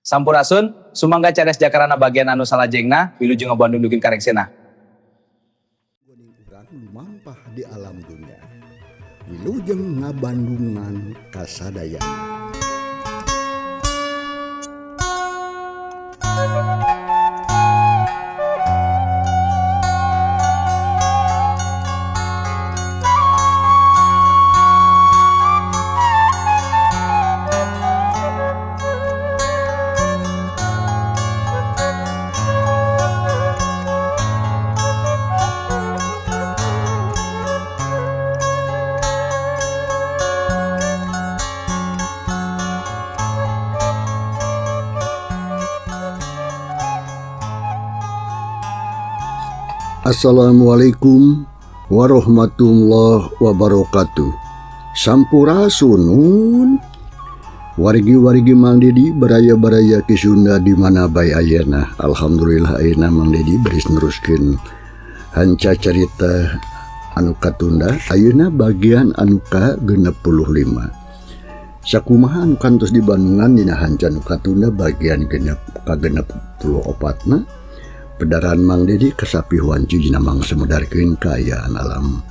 Sampurasun, sumangga cares jakarana bagian anu salajengna, wilujeng ngabandung dugin karengsena. Urang lumampah di alam dunya. Wilujeng ngabandungan kasadayana. Assalamualaikum warahmatullahi wabarakatuh. Sampurasunun. Wargi-wargi Mang Dedi, baraya-baraya Ki Sunda di mana bae ayeuna. Alhamdulillah ayeuna Mang Dedi beris neruskeun hanca carita anu katunda ayeuna bagian anu ka-65. Sakumaha anu kantos di Bandungan dina hanca anu katunda bagian ka-64na. Pedaran Mang Dedi kasapi wanci dina mangsa medarkeun kaayaan alam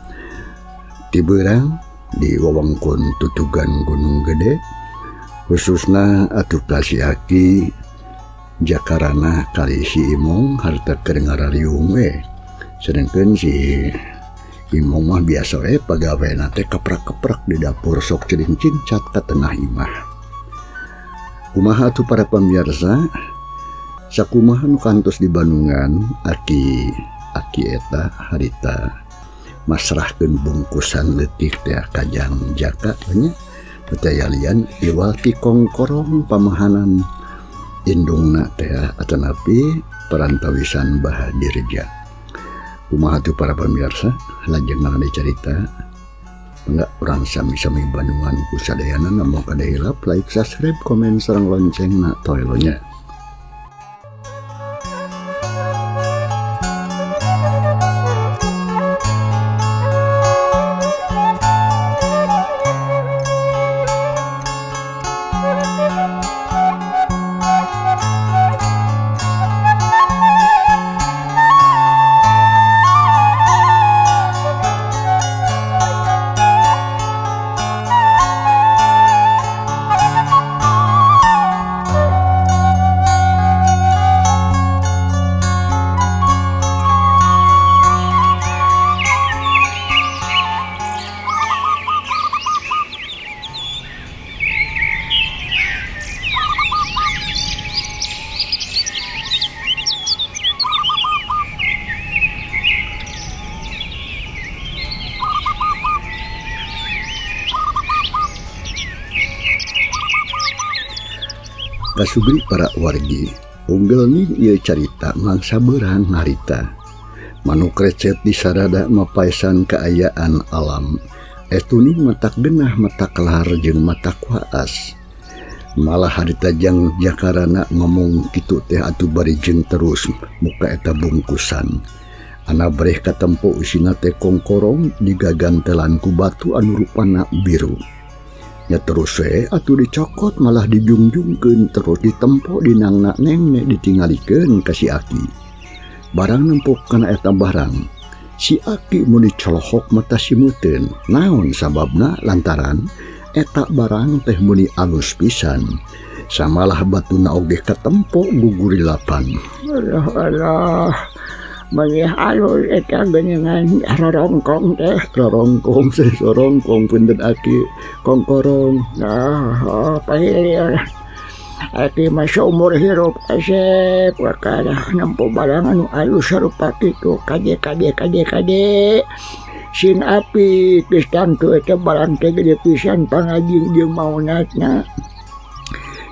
Tiberang di wewengkon Tutugan Gunung Gede, khususna atuh ka si Aki Jakarana kali si Imong harta keur ngarariung we. Sedengkeun si Imong mah biasa we pagawena teh keprak-keprak di dapur sok cering-cingcat ka tengah imah. Kumaha atuh para pamirsa? Sakumaha nu kantos di Bandungan aki eta harita masrahkeun bungkusan leutik teh kajang jaka nya petayalian iwal ti kongkorong pamahanan indungna teh atanapi perantawisan Bah Dirja. Kumaha tuh para pamirsa, lajeng nangane carita enggak urang sami-sami Bandungan ku sadayana namun kada hilap like, subscribe, komen sareng loncengna toelonya. Kasubri para wargi, unggel nih ieu carita mangsa beurang harita. Manuk recet di sarada mapaisan kaayaan alam. Estuning matak genah matak lahar jeung matak waas. Malah harita jang jakarana ngomong kitu teh atuh bari jeung terus muka eta bungkusan. Ana breh katempo isina teh kongkorong digagantelan ku batu anu rupana biru. Nya terus we atuh dicokot malah dijungjungkeun terus ditempo dinangna nengne ditingalikeun ka si Aki. Barang nempok kana eta barang, si Aki mun dicolohok mata simuteun. Naon sababna? Lantaran eta barang teh muni alus pisan. Samalah batuna oge katempo gugurilapan. Allah Allah. Meni alus eta geuningan rorongkong teh. Rorongkong teh sorongkong punten Aki kongkorong. Nah, oh, pahilir. Aki mah saumur hirup asep wakara nempo barang anu alus sarupa kitu kade kade kade kade. Sing api geus tangtu eta barang teh gede pisan pangajing jeung maunatna.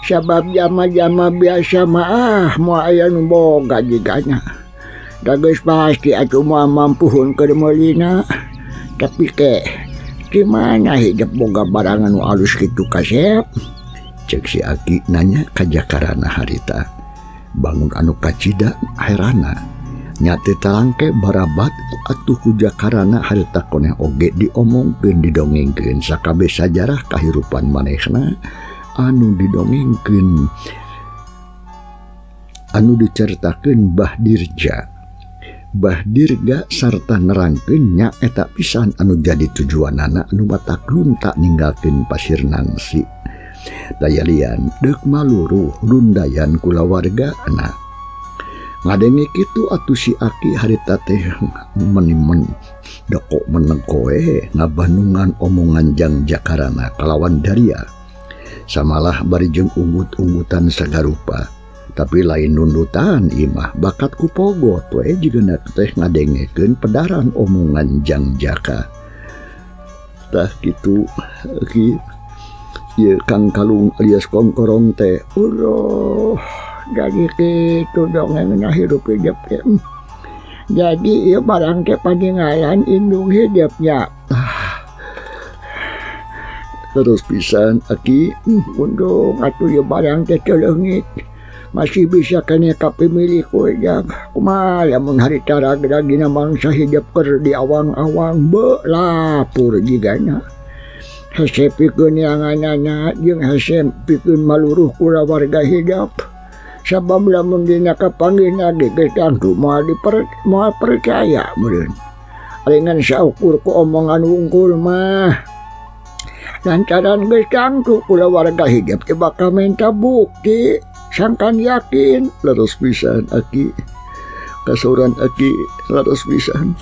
Sabab jama-jama biasa mah ah moal aya nu boga jigana. Da geus pasti atuh moal mampuhun keur meulina. Tapi ke di mana hidup boga barang anu alus kitu kasep? Cek si Aki nanya ka Jakarana harita. Bangun anu kacida herana. Nyate talangke barabat atuh ku Jakarana harita koneh oge diomongkeun didongengkeun sakabeh sajarah kahirupan manehna anu didongengkeun. Anu dicaritakeun Bah Dirja. Bah Dirga sarta nerangkeun nya eta pisan anu jadi tujuanana anu matak lunta ninggalkeun Pasir Nangsi. Dayalian deuk maluruh lundayan kulawargana. Ngadenge kitu atuh si Aki harita teh menimen dekok meneng koe ngabandungan omongan Jang Jakarana kalawan daria. Samalah bari jeung unggut-unggutan sagarupa. Tapi lain nundutan imah bakat ku pogot we jigana teh ngadengekeun pedaran omongan Jang Jaka. Tah kitu ki ieu Kang Kalung alias Kongkorong teh. Uloh, jadi kitu dongengna hirup hidup teh. Jadi ieu barang teh paninggalan indung hidupnya. Terus pisan Aki. Undung atuh ieu barang teh teu leungit. Masih bisa kene kapimilik we jang. Kumaha lamun harita ragrag dina mangsa hidup keur di awang-awang beuh lapur jigana. Hese pikeun neanganana jeung hese pikeun maluruh kulawarga hidup. Sabab lamun dina kapanggihna ge geus tangtu moal moal percaya meureun. Ari ngan saukur ku omongan wungkul mah. Lantaran geus tangtu kulawarga hidup teh bakal menta bukti. Sangkan yakin. Leres pisan Aki. Kasauran Aki leres pisan.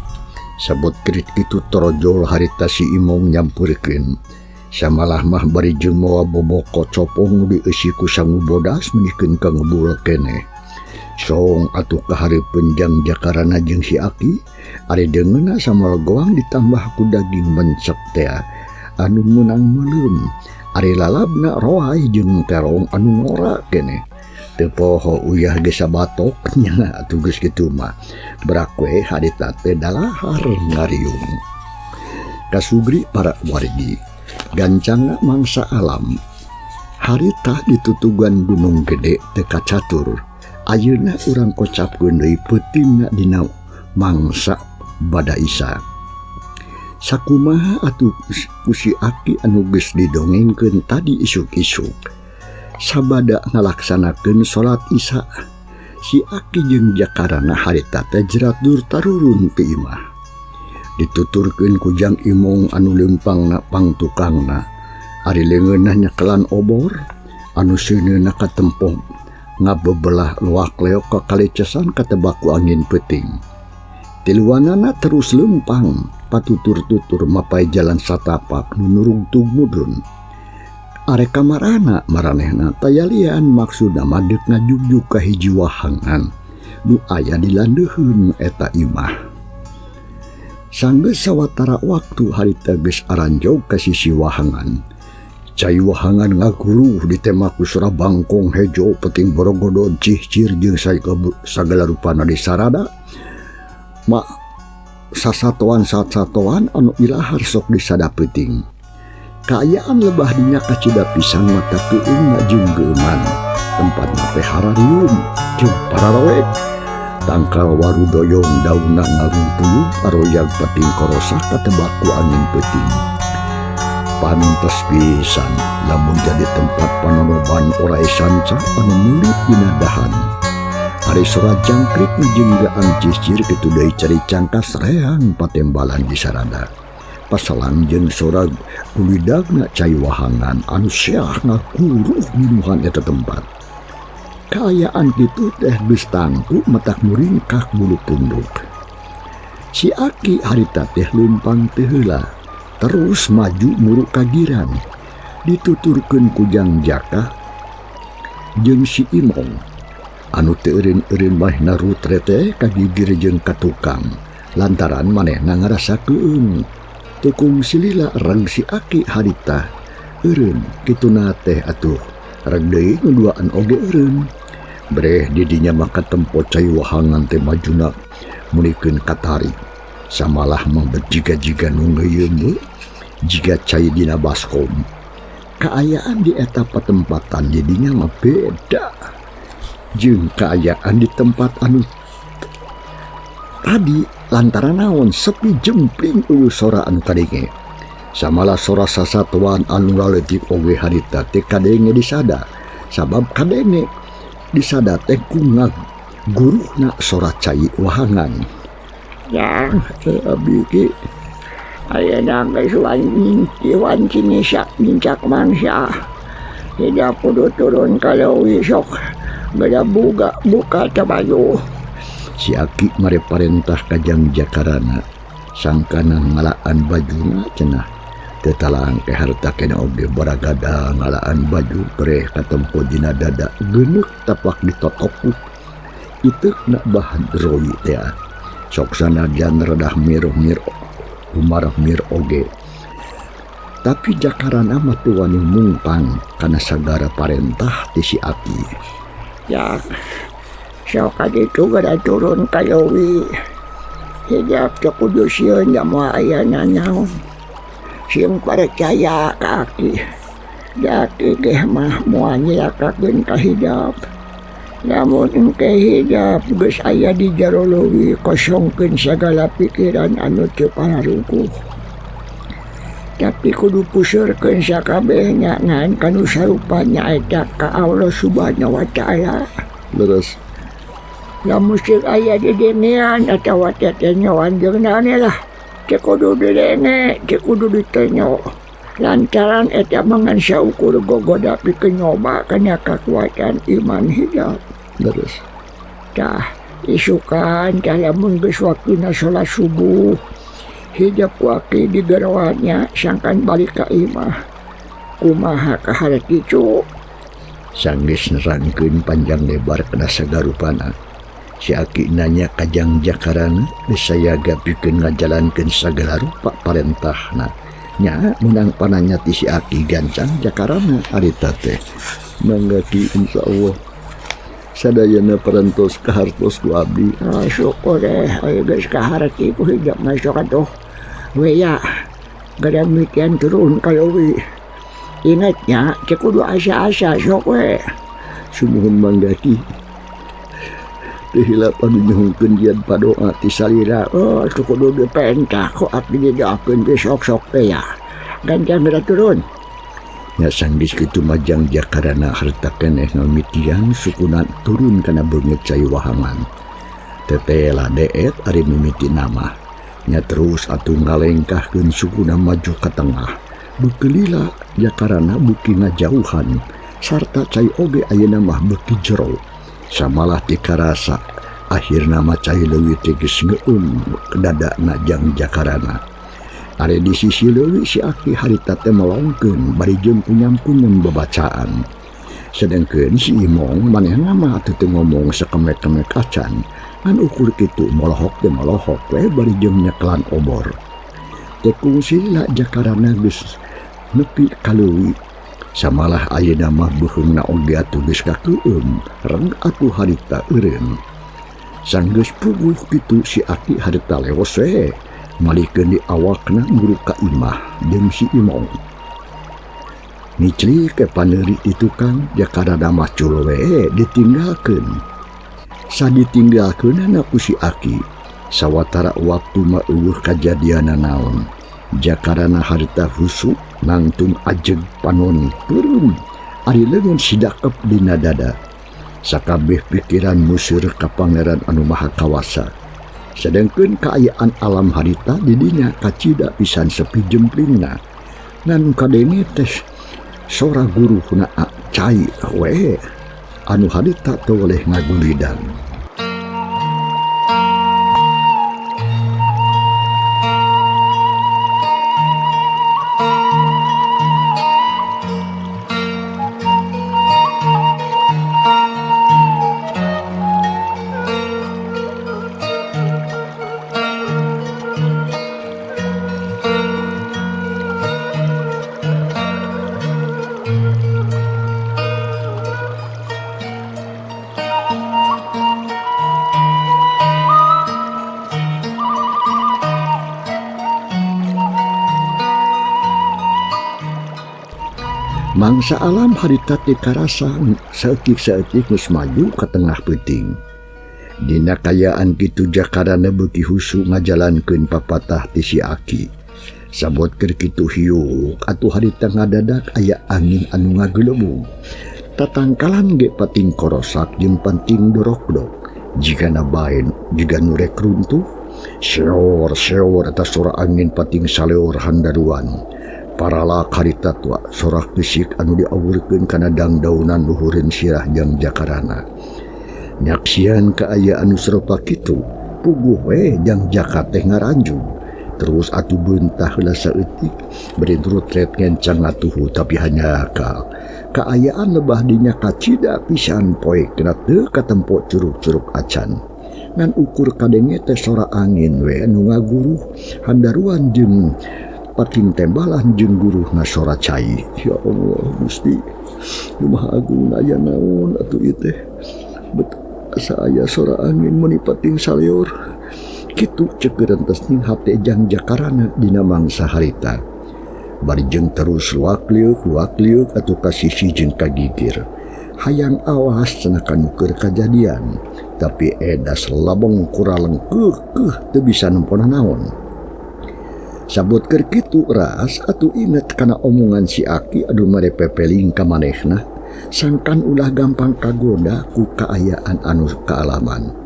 Sabot kerit kitu torojol harita si Imong nyampurkeun. Samalah mah bari jeung mawa boboko copong nu dieusi ku sangu bodas menikeun ka ngebul keneh. Song atuh kahareupeun Jang Jakarana jeung si Aki, ari deungeunna samal goang ditambah ku daging mencek tea anu meunang meuleum. Ari lalabna roai jeung terong anu ngora keneh. Teu poho uyah ge sabatok nya atuh geus kitu mah. Berak we harita teh dalahar ngariung. Kasugri para wargi, gancangna mangsa alam. Harita ditutugan Gunung Gede teu kacatur. Ayeuna urang kocapkeun deui peutingna dina mangsa bada isa. Sakumaha atuh ku si Aki anu geus didongengkeun tadi isuk-isuk. Sabada ngalaksanakeun salat Isya, si Aki jeung Jakarana harita teh jerat dur tarurun ti imah. Dituturkeun ku Jang Imong anu leumpangna pangtukangna, ari leungeunna nyekelan obor, anu seuneuna katempong ngabebelah loak leok ka kalecesan katebak ku angin peuting. Tiluanana terus leumpang, patutur-tutur mapai jalan satapak nu nurungtug mudun. Arek kamarana maranehna tayalian maksudna mah deuk ngajugjug ka hiji wahangan nu aya di landeuheun eta imah. Sanggeus sawatara waktu harita geus aranjog ka sisi wahangan. Cai wahangan ngaguruh ditema ku sora bangkong hejo peting borogodo cihcir jeung sagala rupana disarada. Ma sasatoan sasatoan anu ilahar sok disada peuting. Kaayaan lebah dinya kacida pisan mata keueungna jeung geuman. Tempatna teh hararium jeung pararowek. Tangkal waru doyong daunna ngarumpuyug aroyag peting korosak katebak ku angin peuting. Pantes pisan lamun jadi tempat panonoban orai sanca anu meulit dina dahan. Ari sora jangkrik jeung gaang cicir kitu deui cari cangkas reang patembalan di sarada. Pasalang jeung sora gulidagna cai wahangan anu seah ngakuruh minuhan eta tempat. Kaayaan kitu teh geus tangtu matak muringkak bulu punduk. Si Aki harita teh leumpang teu heula, terus maju muru kagiran. Dituturkeun ku Jang Jaka jeung si Imong. Anu teu eureun-eureun manehna rutre teh kagigir jeung ka tukang lantaran manehna ngarasa keueung. Tukung silila reng si Aki harita eureun kituna teh atuh reg deui nu duaan oge eureun. Breh di dinya mah katempo cai wahangan teh majuna mulikeun katarik. Samalah mah berjiga-jiga nu ngeuyeum jiga cai dina baskom. Kaayaan di eta patempatan di dinya mah beda jeung kaayaan di tempat anu tadi lantaran naon sepi jempling eueuh sora anu kadenge. Samalah sora sasatuan anu laletik oge harita teh kadenge disada sabab kadenge Disada teh ku guruhna sora cai wahangan. Yang abdi ki ayeuna geus wanci nincak mangsa. Hidap kudu turun ka leuwi sok beda buka baju. Si aki mare parentah ka Jang Jakarana sangkana ngalaan bajuna cenah. Teu talaang ke harta kena oge baragada ngalaan baju preh katempo dina dada geuneuk tapak ditotokuk. Iteukna bahan royi teh. Sok sanajan redah mir-mir umarah mir oge. Tapi Jakarana mah teu wani mungpang kana sagara parentah ti si aki. Ya, sok kaditu geura turun ka leuwi. Hidap teu kudu sieun da moal aya nanaon. Sieun percaya ka aki. Da aki ge mah moal nyilakakeun ka hidap. Lamun engke hidap geus aya di jero leuwi kosongkeun sagala pikiran anu teu pararuguh. Tapi kudu puseurkeun sakabehna ngan kanu sarupa nyaeta ka Allah Subhanahu wa Ta'ala. Leres. Lamun sieun aya di denean atawa tetenyoan jeung naon lah. Teu kudu dilenge, teu kudu ditenyo. Lantaran eta mangan saukur gogoda pikeun nyoba kana kakuatan iman hidap. Leres. Tah, isukan tah lamun geus waktuna salat subuh. Hidap ku aki di geroannya sangkan balik ka imah. Kumaha kaharti cu? Sanggeus nerangkeun panjang lebar kana sagarupana. Si aki nanya ka Jang Jakarana geus sayaga pikeun ngajalankeun sagala rupa parentahna. Nya meunang pananya ti si aki gancang Jakarana harita teh. Mangga ki insyaallah sadayana parantos kahartos ku abdi. Oh, syukur aya geus kaharti ku hidap masuk atuh. We ya, geura mitian turun ka leuwi. Ingatnya teu kudu asa-asa sok we. Sumuhun mangga ki. Teu hilap anu nyuhunkeun jian padoa ti salira. Oh, teu kudu dipentah ku abdi didoakeun ge sok-sok teh ya. Gancang geura turun. Nya sanggeus kitu mah Jang Jakarana harta keneh ngamitian sukuna turun kana beungeut cai wahangan. Tetela deet ari mimiti nama. Nya terus atuh ngalengkahkeun sukuna maju ka tengah. Beuki lila Jakarana beuki ngajauhan sarta cai oge ayeuna mah beuki jero. Samalah tikarasa akhirna mah cai leuwi teh geus ngeueum dadana Jang Jakarana. Ari di sisi leuwi si aki harita teh melongkeun bari jeung kunyam-kunyam babacaan. Sedengkeun si Imong manehna mah atuh teu ngomong sakemek-kemek acan. Ngan ukur kitu molohok teh molohok we bari jeung nyekelan obor. Teh kungsi lila Jakarana geus nepi ka leuwi. Samalah ayeuna mah beuheungna oge atuh geus kakeueum, reng atuh harita eureun. Sanggeus puguh kitu si aki harita leos we, malikeun di awakna guru ka imah jeung si Imong. Micli ke paneuri di tukang Jakarana mah cul we ditinggalkeun. Saditinggalkeunana ku si aki, sawatara waktu mah eueuh kajadianna naon. Jakarana harita husu nangtung ajeg panon peureum ari leungeun sidakep dina dada. Sakabeh pikiran museur ka Pangeran anu Maha Kawasa. Sedengkeun kaayaan alam harita di dinya kacida pisan sepi jemplingna. Ngan kadenge teh sora guruhna cai we anu harita teu weleh ngagulidan. Mangsa alam harita teh karasa saeutik-saeutik geus maju ka tengah peuting. Dina kayaan kitu Jakarana beuki husu ngajalankeun papatah ti si aki. Sabot keur kitu hiuk atuh harita ngadadak aya angin anu ngagelebug. Tatangkalan ge pating korosak jeung panting dorokdok. Jigana bae jiga nu rek runtuh, seor-seor eta sora angin pating saleor handaruan. Paralak harita tua sorak fisik anu diawurkeun kana dangdaunan luhureun sirah jang jakarana. Nyaksian kaayaan anu sarupa kitu, puguh we jang jaka teh ngaranjug. Terus atuh beunta heula saeutik, bari rutret ngencang ngatuhu tapi hanya akal. Kaayaan lebah dinya kacida pisan poek kena teu katempo curug-curug acan. Ngan ukur kadenge teh sora angin we anu ngaguruh handaruan jeung pating tembalan jeung guruhna sora cai. Ya Allah Gusti, nu Maha Agung aya naon atuh ieu teh? Bet asa aya sora angin meuni pating saleor. Kitu ceuk geurentes ning hate jang jakarana dina mangsa harita. Bari jeung terus luak liuk atuh ka sisi jeung ka gigir. Hayang awas cenah kanu keur kajadian, tapi edas labong kuraleng keukeuh teu bisa nempona naon. Sabot keur kitu ras atuh inget kana omongan si Aki anu mere pepeling ka manehna, sangkan ulah gampang kagoda ku kaayaan anu kaalaman.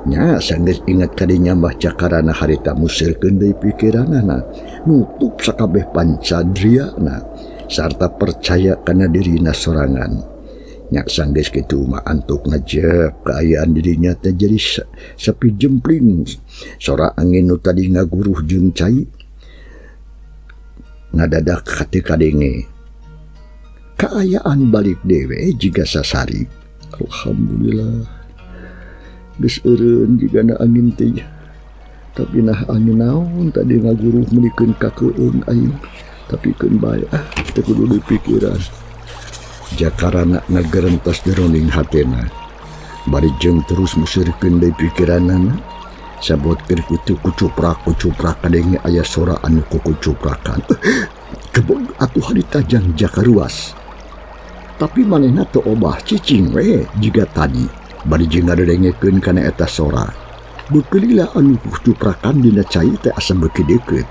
Nya sanggeus inget kadinya Mbah Jakarana harita musirkeun deui pikiranana, nutup sakabeh pancadriana sarta percaya kana dirina sorangan. Nya sanggeus kitu mah antuk ngejep kaayaan dirinya teh jadi sepi jempling. Sora angin nu tadi ngaguruh jeung cai ngadadak hate kadenge. Kaayaan balik dewe jiga sasari. Alhamdulillah. Geus eureun jigana angin teh. Tapi nah angin naon tadi ngaguruh meunikeun ka keung aing. Tapi keun bae ah teu kudu dipikiran. Jakarana ngagerentas jeroning hatena. Bari jeung terus musirkeun deui pikiranana. Sabot keur kitu kucuprak-kucuprak kadenge aya sora anu kukucuprakan. Gebog atuh harita jang jakaruas. Tapi manehna teu obah cicing we jiga tadi. Bari jeung ngadedengekeun kana eta sora. Beukeulila anu kucuprakan dina cai teh asa beuki deukeut.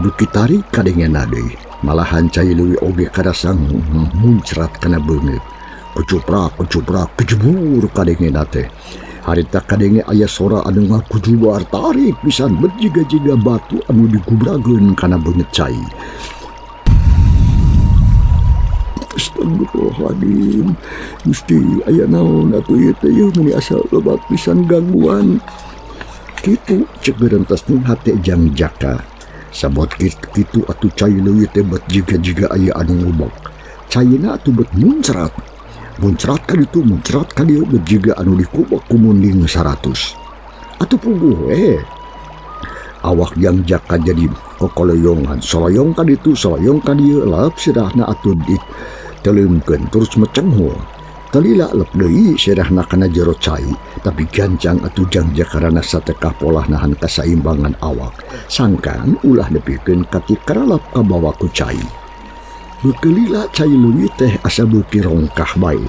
Beuki tarik kadengena deui. Malahan cai leuwih oge karasa muncrat kana beungeut. Kucuprak kucuprak kejebur kadengena teh. Harita kadenge aya sora anu ngakujubar tarik pisan berjiga-jiga batu anu digubrageun kana beungeut cai. Astagfirullahaladzim. Gusti aya naon atuh ieu teh ieu meuni asa loba pisan gangguan. Kitu ceuk gerentas ning hate jang jaka. Sabot kitu atuh cai leuwih teh bet jiga-jiga aya anu ngubok. Caina atuh bet muncrat. Muncrat ka ditu, muncrat ka dieu bet jiga anu dikubok ku munding 100. Atuh puguh we. Awak jang jaka jadi kokoloyongan, soloyong ka ditu, soloyong ka dieu, lep sirahna atuh diteleumkeun terus mecenghul. Telila lep deui sirahna kana jero cai, tapi gancang atuh jang jakarana satekah polah nahan kasaimbangan awak. Sangkan ulah nepikeun ka tikaralap kabawa ku cai. Beukeulila cai leuwih teh asa beuki rongkah bae.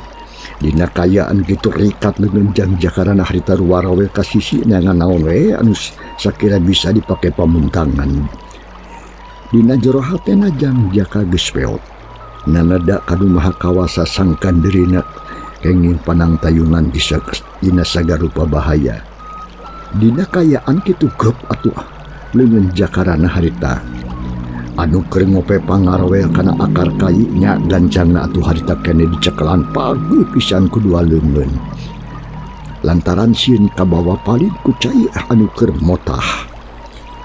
Dina kaayaan kitu rikat leungeun jang jakarana harita ruwarawe ka sisi neangan naon we anu sakira bisa dipake pamuntangan. Dina jero hatena jang jaka geus peot. Nanada kanu maha kawasa sangkan dirina kenging panangtayungan dina sagarupa bahaya. Dina kaayaan kitu gep atuh leungeun jakarana harita. Anu keur ngope pangarawel kana akar kai nya gancangna atuh harita kene dicekelan paguh pisan ku dua leungeun. Lantaran sieun kabawa palid ku cai anu keur motah.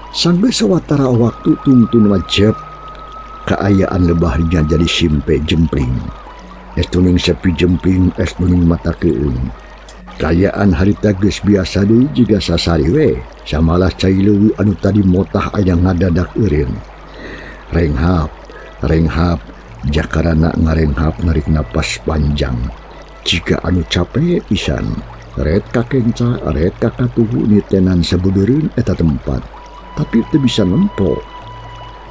Sanggeus sawatara waktu tungtun wajeb kaayaan lebahnya jadi simpe jempling. Es tuning sepi jempling, es tuning mata keung. Kaayaan harita geus biasa deui jiga sasari we, samalah cai leuwih anu tadi motah aya ngadadak eureun. Renghap, renghap, jakarana ngarenghap narik napas panjang. Jika anu capek pisan, ret ka kenca, ret ka katuhu nitenan sabudeureun eta tempat. Tapi teu bisa nempo.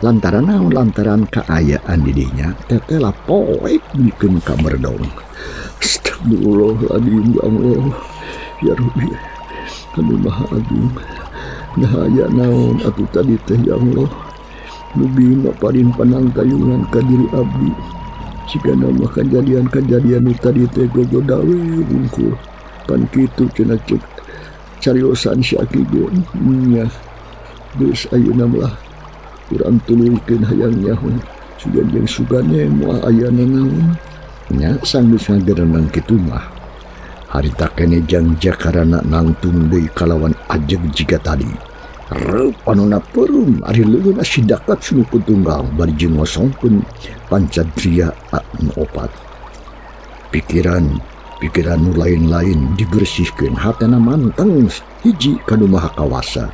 Lantaran naon? Lantaran kaayaan didinya tetela poek bikeun ka berdong. Astagfirullahaladzim, ya Allah, ya Rabbi, anu Maha Agung. Nah aya naon atuh tadi teh ya Allah. Nu bina parin panangtayungan ka diri abdi. Jigana mah kajadian-kajadian nu tadi teh gogoda we wungkul. Pan kitu cenah cek cariosan si aki ge. Nya geus ayeuna mah urang tuluykeun hayang nyaho. Sugan jeung sugane moal aya nanaon. Nya sanggeus ngagerenang kitu mah. Harita keneh jang jakarana nangtung deui kalawan ajeg jiga tadi. Reup anuna peureum ari leuleuna sidakat sunu tunggal bari jeung ngosongkeun pancadria anu opat. Pikiran pikiran nu lain-lain dibersihkeun hatena manteng hiji ka nu Maha Kawasa.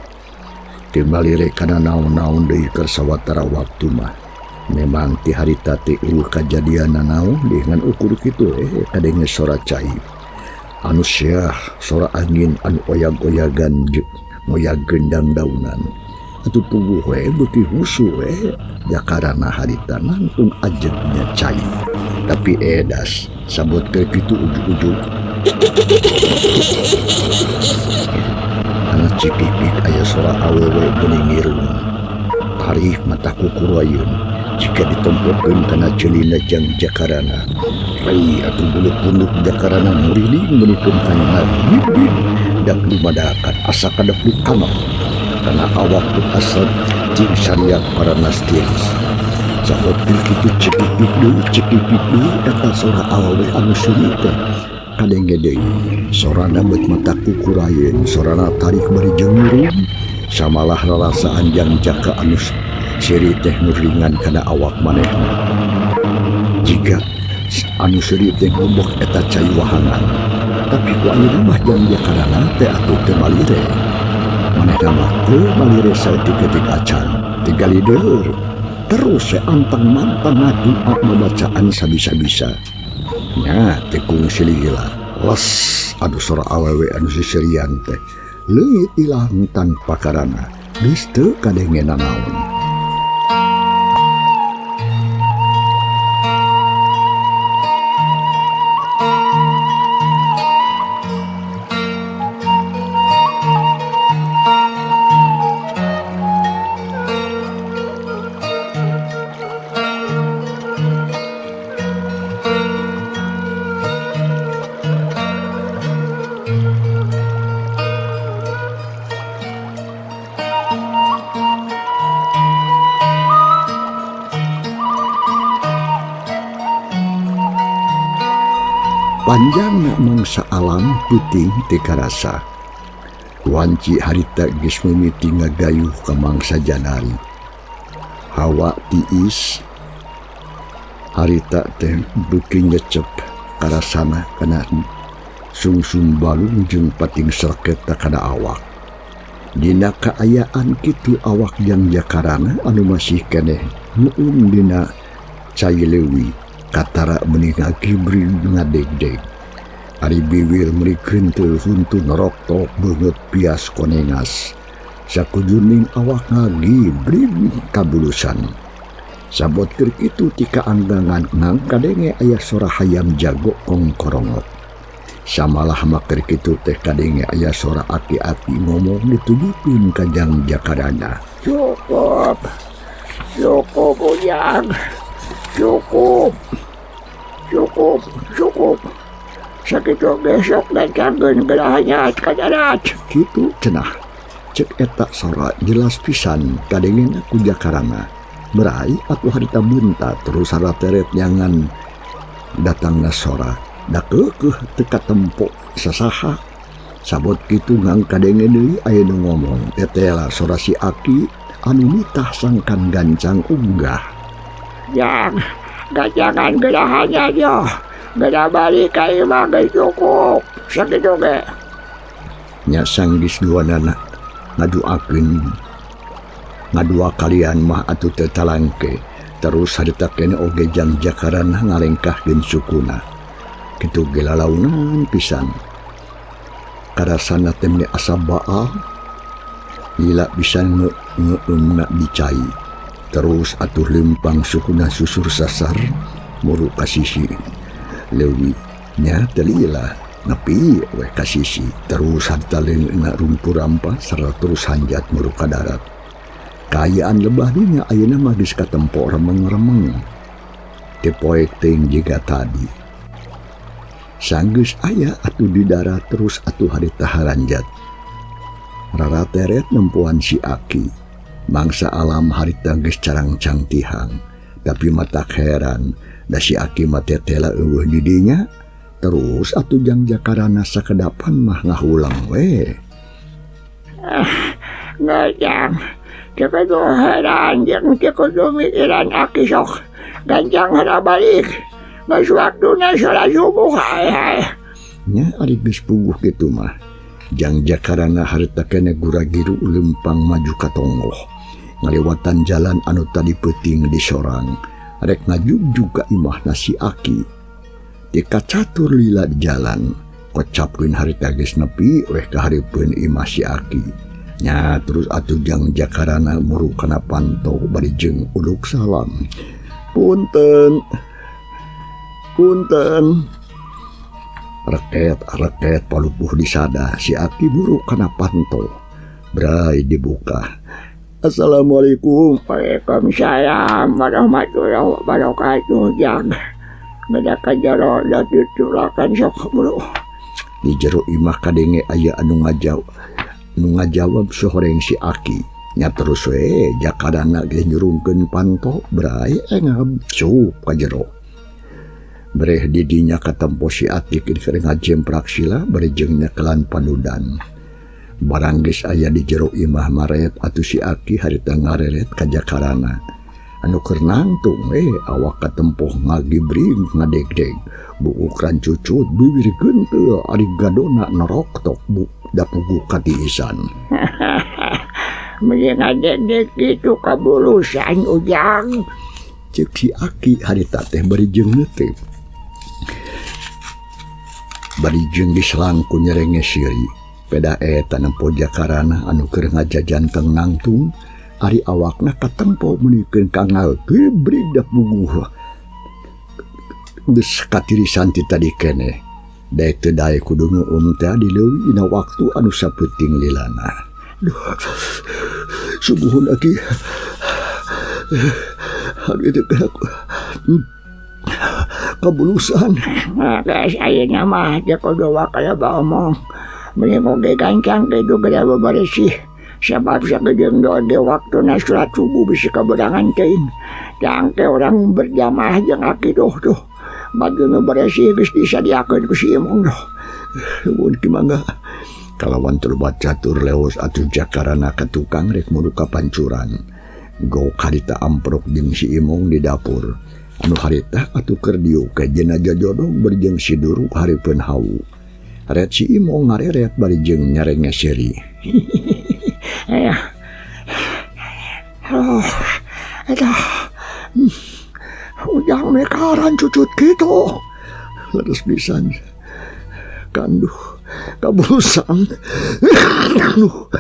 Teu malire kana naon-naon deui keur sawatara waktu mah. Memang ti harita teh eueuh kajadian nanaon deui ngan ukur kitu kadenge sora cai. Anu syah sora angin anu oyag-oyagan ngoyag gendang daunan. Atuh puguh we beuki husu we jakarana harita nangtung ajegnya cai. Tapi edas sabot keur kitu ujug-ujug anak cikikik aya sora awewe geuning ngirung. Tarih mata kukurayeun jika ditempokeun kana ceulina jang jakarana. Rai atuh bulu punduk jakarana muriling meunikeun kana bibit dak dumadakan asa kadep di kanok kana awak teu asa cing sariak paranas tiris. Sabot keur kitu cekikik deui eta sora awewe anu seuri teh kadenge deui. Sorana beut mata kukurayeun, sorana tarik bari jeung ngirum. Samalah rarasaan jang jaka anu seuri teh nu ringan kana awak manehna. Jika anu seuri teh ngobok eta cai wahangan, tapi ku ayeuna mah jang jakarana teh atuh teu malire. Manehna mah teu malire saeutik-eutik acan, tigali deur. Terus antang mantang ngadua babacaan sabisa-bisa. Nya teh kungsi lila. Les aduh sora awewe anu siserian teh leungit ilang tanpa karana. Geus teu kadenge nanaon. Panjangna mangsa alam peuting teu karasa. Wanci harita geus mimiti ngagayuh ka mangsa Janari. Hawa tiis harita teh beuki nyecep karasana kana sungsum balung jeung pating sreketa kana awak. Dina kaayaan kitu awak jang jakarana anu masih keneh muum dina cai leuwi. Katara meuni ngagibrig ngadegdeg. Ari biwir meuni kenteul huntu noroktok beungeut pias konengas. Sakujuning awak ngagibrig kabulusan. Sabot keur kitu ti kaanggangan ngang kadenge aya sora hayam jago kongkorongok. Samalah maker kitu teh kadenge aya sora aki-aki ngomong ditujukeun ka jang jakarana. Cukup. Cukup ujang. Cukup. Cukup, cukup. Sakitu besok dan kangen gerahnya kadarat. Kitu cenah. Cek eta sora jelas pisan kadengena ku jakarana. Berai atuh harita bunta terus harateret nyangan datangna sora. Da keukeuh teu katempo sasaha. Sabot kitu ngang kadenge deui aya nu ngomong. Tetela sora si aki anu nitah sangkan gancang unggah. Jang, gajangan gerahannya yo. Gerah balik ka imah geus cukup. Sakitu ge. Nya sanggis duanana ngaduakeun. Ngadua kalian mah atuh teu talangke. Terus harita keneh oge jang jakarana ngalengkahkeun sukuna. Kitu ge lalaunan pisan. Karasana teh meni asa baal. Lila bisa ngeumna dicai. Terus atuh lempang sukuna susur sasar muru ka sisi leuwi nya teu lila nepi we ka sisi. Terus harta leungeunna rumpu rampa sarta terus hanjat muru ka darat. Kaayaan lebah dinya ayeuna mah geus katempo remeng-remeng. Teu poek teuing jiga tadi. Sanggeus aya atuh di darat terus atuh harita haranjat. Rarateret nempoan si Aki. Mangsa alam harita geus carangcang tihang. Tapi matak heran da si Aki mah tetela eueuh di dinya. Terus atuh Jang Jakarana sakedapan mah ngahulang we. Ngajang, teu kudu heran jeung teu kudu mikiran Aki sok. Gancang heula balik. Geus waktuna salat subuh hae. Nya ari geus puguh kitu mah. Jang Jakarana harita keneh gura-giru leumpang maju ka tonggoh. Ngaliwatan jalan anu tadi peuting di sorang. Rek ngajugjug ka imahna si Aki. Di kacatur lila di jalan. Kocapkeun harita geus nepi weh ka hareupeun imah si Aki. Nya terus atuh Jang Jakarana muru kana panto bari jeung uluk salam. Punten. Punten. Reket-reket palupuh disada si Aki buru kana panto. Brai dibuka. Assalamualaikum. Waalaikumsalam warahmatullahi wabarakatuh. Jang. Beda ka jero da ditulakan sok buru. Di jero imah kadenge aya anu ngajawab sohoreng si Aki. Nya terus we Jakarana geus nyurungkeun panto brai engab sup ka jero. Breh didinya katempo si Atik keur ngajemprak sila bari jeung nyekelan panudan. Barang geus aya di jero imah maret atuh si Aki harita ngareret ka Jakarana. Anu keur nangtung we awak katempoh ngagibring ngadegdeg. Buuk rancucut bibir gentel ari gadona neroktok bu dapugu katiisan. Meni ngadegdeg kitu kabulusan Ujang. Ceuk si Aki harita teh bari jeung neuteup. Bari jeung diselangku nyerenge siri. Peda eta nempo Jakarana anu keur ngajajanteng nangtung ari awakna katempo meunikeun ka ngagibrig dapuguh. Geus katirisan ti tadi keneh. Daek teu daek kudu ngeueum teh dileuwi dina waktu anu sapeuting lilana. Duh, subuhun Aki. Aduh itu aku kabulusan. Geus ayeuna mah teu kudu wakala baomong. Mending oge gancang kitu geura beberesih. Sabab sagedeung doa ge waktuna salat subuh bisi kaberangan teuing. Tangke urang berjamaah jeung Aki tuh tuh. Bagi nu beresih geus disadiakeun ku si Imong tuh. Nuhun ki mangga. Kalawan terlibat catur leos atuh Jakarana ka tukang rek muru ka pancuran. Gok harita amprok jeung si Imong di dapur. Anu harita atuh keur diuk jeung jajodog berjeng si Duru hareupeun hawu. Ret si Imong ngareret bari jeung nyarenge seuri. Ayah. Oh, eta. Ujang mekaran cucut kitu. Leres pisan. Kanduh kabulusan. Aduh.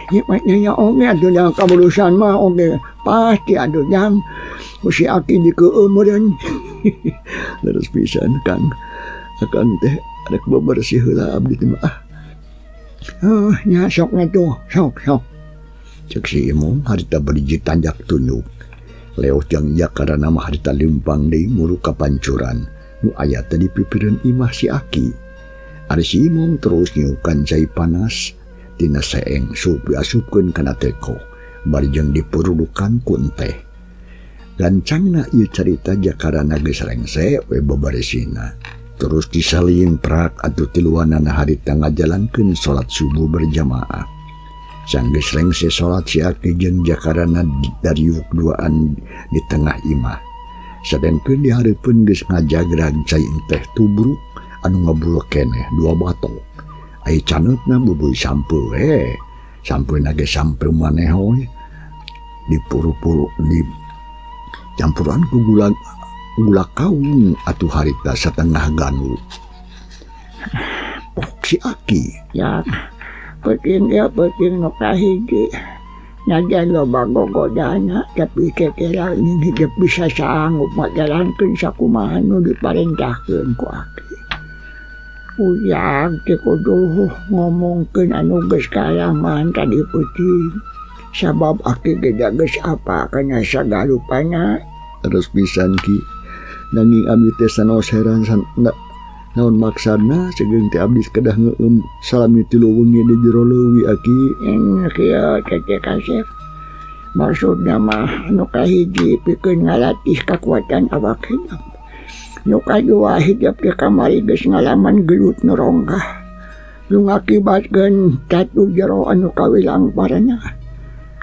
Ieu mah nya oge atuh jang kabulusan mah oge pasti atuh jang. Ku si Aki dikeueum meureun. Leres pisan Kang. Akan teh rek bebersih heula abdi teh mah. Oh, nya sok atuh, sok sok. Cek si Imong harita beriji tanjak tunduk. Leos Jang Jakarana mah harita leumpang deui muru ka pancuran. Nu aya teh di pipireun imah si Aki. Ari si Imong terus nyiukan cai panas tina seeng sup diasupkeun kana teko bari jeung dipurudukan ku enteh. Gancangna ieu carita Jakarana geus rengse we beberesina. Terus disalin prak atuh tiluanana harita ngajalankeun salat subuh berjamaah. Sanggeus rengse salat si Aki jeung Jakarana dariuk duaan di tengah imah. Sadengkeun di hareupeun geus ngajagrag cai enteh tubruk anu ngebul keneh dua batok. Ai caneutna bubuy sampeu we. Sampeuna ge sampeu maneh we. Dipuru-puru di campuran ku gula kaung atuh harita satengah ganu. Pok si Aki. Ya, peuting ya peuting nu kahiji. Najan loba gogodana tapi kekera ingin hidup bisa sanggup ngajalankeun sakumaha nu diparentahkeun ku Aki. Ujang teh kudu ngomongkeun anu geus kalaman tadi peuting. Sabab Aki ge geus apa kana sagalupana. Terus pisan Ki. Nanging abdi teh sanaos heran naon maksana segeung teh abdi kedah ngeueum salami tilu wengi di jero leuwi Aki. Kieu teh Kasep. Maksudna mah nu kahiji pikeun ngalatih kakuatan awak hidup. Nu kadua hidup teh kamari geus ngalaman gelut nu ronggah. Nu ngakibatkeun tatu jero anu kawilang parana.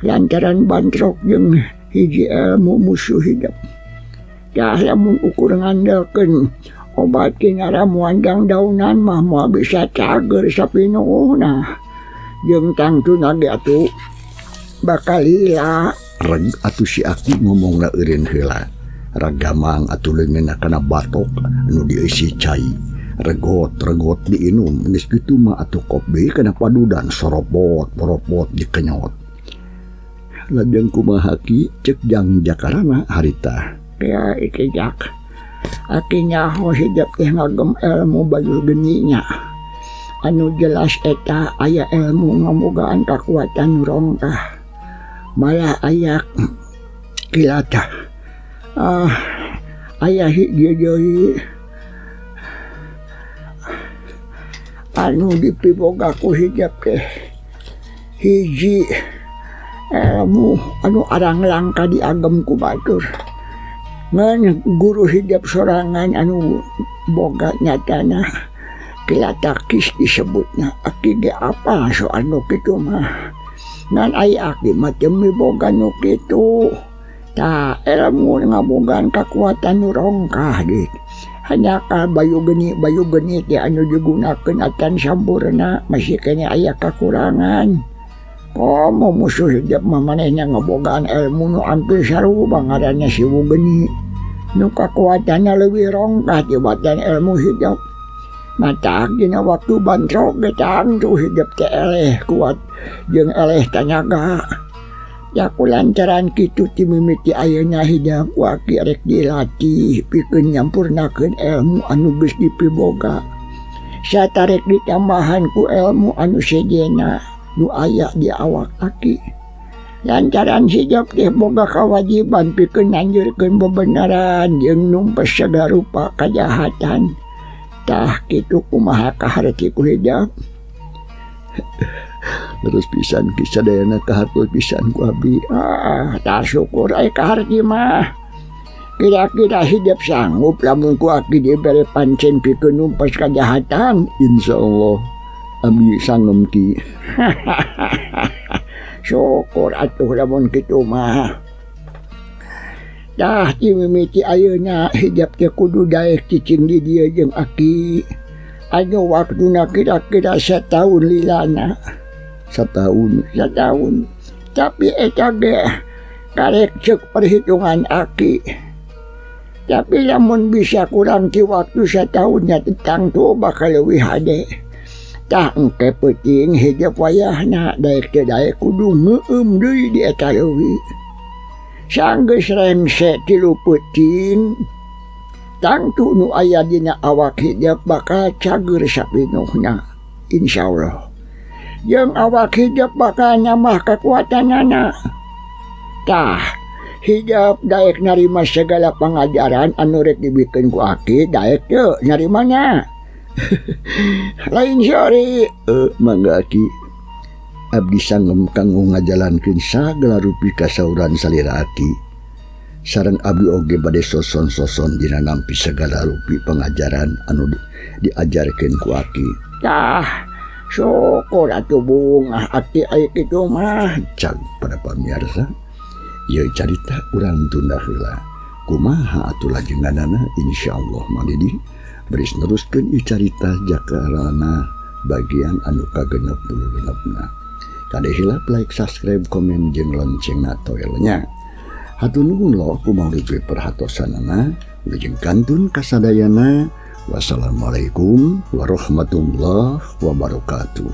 Lantaran bantrok jeung hiji ilmu musuh hidup. Tah lamun ukur ngandelkeun obat kinaramuan dangdaunan mah moal bisa cager sapinuhna. Jeung tangtuna ge atuh bakal lila. Reg atuh si Aki ngomongna eureun heula. Ragamang atuh leungeunna kana batok anu dieusi cai. Regot-regot diinum geus kitu mah atuh kop deui kana padudan soropot-poropot dikenyot. Lajeng kumaha Ki cek Jang Jakarana harita. Ya iki Jak. Aki nyaho hidup teh ngagem ilmu bayu geninya. Anu jelas eta aya ilmu ngabogaan kakuatan rongkah. Malah aya kilata. Aya hiji deui anu dipiboga ku hijab teh. Hiji ilmu anu arang langka diagem ku batur. Ngan guru hijab sorangan anu boga nyatana kilatakis disebutna. Aki ge apa soal nu kitu mah. Ngan aya aki mah teu miboga nu kitu. Tah ilmu ngabogaan kakuatan nu rongkah dit. Hanya ka bayu geni teh anu digunakeun acan sampurna masih keneh aya kakurangan. Komo musuh hijab mah manehna ngabogaan ilmu nu ampir sarua ngaranna siwu geni. Nu kakuatanna leuwih rongkah tibatan ilmu hijab. Matak dina waktu bantrok ge tangtu hijab teh eleh kuat jeung eleh tanaga. Ya kulantaran kitu ti mimiti ayeuna hijab ku aki rek dilatih pikeun nyampurnakeun ilmu anu geus dipiboga. Satarek ditambahan ku ilmu anu sejenna nu aya di awak aki. Lantaran hijab teh boga kawajiban pikeun nanjurkeun bebenaran jeung numpes sagala rupa kajahatan. Tah kitu kumaha kaharti ku hijab. Terus pisan Ki sadayana kahartos pisan ku abdi. Tah syukur aya kaharti mah. Kira-kira hijab sanggup lamun ku aki dibere pancen pikeun numpas kajahatan. Insyaallah abdi sangem Ki. Syukur atuh lamun kitu mah. Tah ti mimiti ayeuna hijab teh kudu daek cicing di dieu jeung aki. Anu waktuna kira-kira satahun lilana. Satahun. Satahun. Tapi eta ge karek ceuk perhitungan aki. Tapi lamun bisa kurang ti waktu satahunnya tangtu bakal leuwih hade. Tah engke peuting hijab wayahna daek teu daek kudu ngeueum deui di eta leuwih. Sanggeus rengse tilu peuting tangtu nu aya dina awak hijab bakal cager sapinuhna insyaallah. Jeung awak hijab bakal nyamah kakuatanana. Tah hijab daek narima segala pangajaran anu rek dibikeun ku aki daek teu narimana. Lain sore mangga Aki. Abdi sangem kanggo ngajalankeun sagala rupi kasauran salira Aki. Sareng abdi oge bade soson-soson dina nampi sagala rupi pangajaran anu diajarkeun ku Aki. Tah syukur atuh bungah Aki aya kitu mah. Cag pada pamirsa, ieu carita urang tunda heula. Kumaha atuh lajenganana insyaallah Mang Didi beris neruskeun ieu carita Jakarana bagian anu ka-66na. Kade hilap like, subscribe, komen jeung loncengna toelnya. Hatur nuhun loh ku Mang Didi perhatosanana, wilujeng kantun kasadayana. Wassalamualaikum warahmatullahi wabarakatuh.